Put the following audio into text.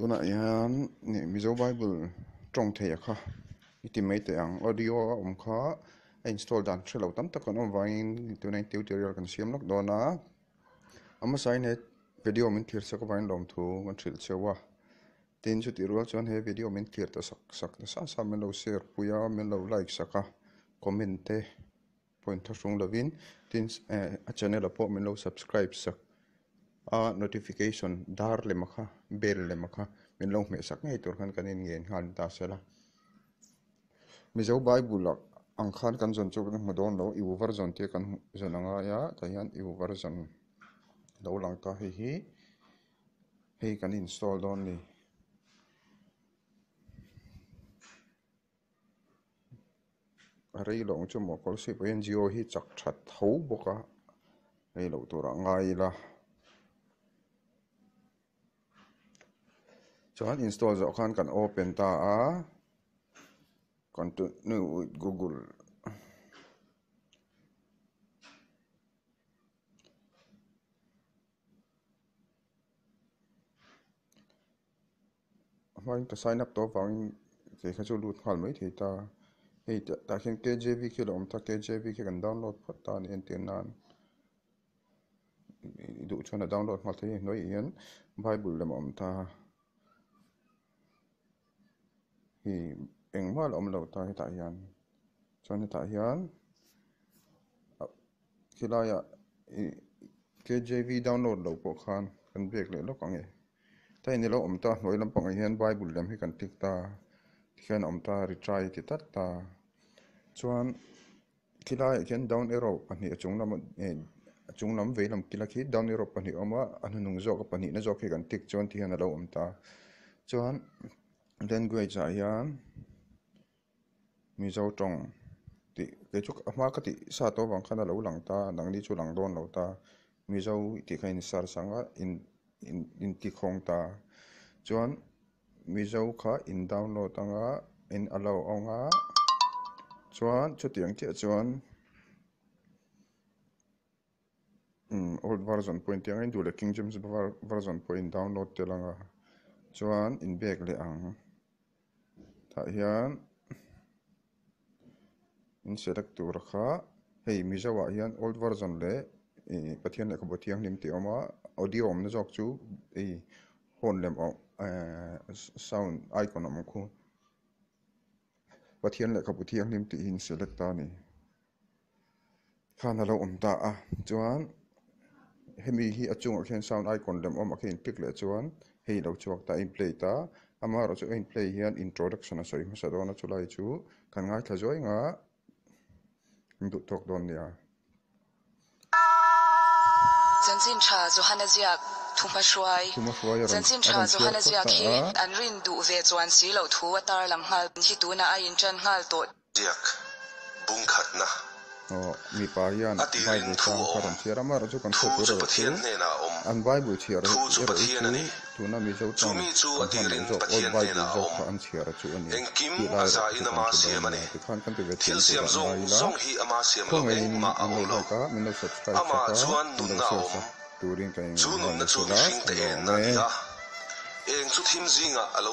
Tunah hian Mizo Bible tawng theih a kha i ti mai teh ang audio a awm kha a install dan hre lo tam tak kan awm vangin tunah hian tutorial kan siam lawk dawn a a hmasa in he video min thlir sak avangin lawmthu kan hrilh cheu a tin chutih rual chuan he video min thlir ta sak sak nasa sa min lo share pui a min lo like sak a comment te point thahrung lovin tin eh a channel ah pawh min lo subscribe sak a notification dar lem a kha bell lem a kha min lo hmeh sak ngei tur khan kan in ngen nghal ta sela Mizo bible ah ang khan kan zawn chu kan hmu dawn lo U version te kan zawn a ngai a tah hian U version lo lang ta hei hi hei kan install dawn a ni. A rei loh ang chu maw kawlsip ah hian Jio hi chak that tho bawk a rei loh turah ngai ila chuan install zawh khan kan open ta a continue with google. A hmain ka sign up tawh avangin kei kha chu lut nghal mai thei ta hei tah hian K J V khi a lo awm ta K J V khi kan download phawt ta a ni entir nan i duh chuan a download nghal thei a ni hnuaiah hian bible lem a awm ta hei engmah a la awm lo ta hetah hian chuan hetah hian khilaiah ih K J V download loh pawh khan kan biak leh lawk ang e. Ta in ilo awm ta hnuai lampangah hian bible lem hi kan click ta tikhian a awm ta retry a ti tlat ta chuan khilaiah khian down arrow pahnih a chung lam eh a chung lam vei lam kila khi down arrow pahnih a awm a a hnuhnung zawk a pahnihna zawk hi kan click chuan tikhian alo awm ta chuan language ah hian Mizo tawng tih kei chu a hma ka tih sa tawh avang khan a lo lang ta nangni chu lang dawn lo ta Mizo tih kha in search ang a in in in ti khawng ta chuan Mizo kha in download ang a in allow ang a chuan chutiang chiah chuan umm old version pawh in tih ang a in duh leh King James version pawh in download tel ang a chuan in bag leh ang. Tah hian in select tur kha hei Mizo ah hian old version leh ih Pathian lehkhabu thianghlim tih a awm a audio awmna zawk chu hei horn lem awm ehh sound icon awm khu Pathian lehkhabu thianghlim tih hi in select ta a ni. Khan a lo awm ta a chuan hemi hi a chungah khian sound icon lem awm ah khian in click leh chuan hei lo chhuak ta a in play ta amaherawh chu a in play hian introduction a sawi hmasa dawn a chulai chu kan ngaithla zuai ang a an duh tawk dawn nia. Chanchin tha Johana ziak Thuhmahruai Thuhmahruai a rawn Chanchin a tha rawn chhiar Johana phawt ziak ta hi a. an rin duh ve chuan si loh thu a tarlang nghal hi tunah a intan nghal tawh. Ziak bung khatna. Aw, mipa hian A tirin Bible thu chang a kha awm. rawn chhiar a, amaherawh chu kan Thu hriat tur chu erawh chu Pathian hnenah a awm. an Bible chhiar Thu chu erawh hi Pathian chu a ni. tuna Mizo Chu tawng mi chu kan a hman loh tirin zawk Old Pathian Bible hnenah a zawk awm. kha an chhiar a chu a ni Engkim tih a lai erawh zain chu kan ama hre dawn siam a nia. ni. Tikhan kan ti ve Thil thiam siam turah zawng ngai ila, zawng hi ama siam loh khawngaihin engmah a min awm lo lo. like a, min lo subscribe Amah sak a, chuan min lo nunna a share awm. sak turin kan Chu inngaihnawn nunna a chu sela, mihringte ka lawm enna a ni e. a. Eng chu thim zingah a lo.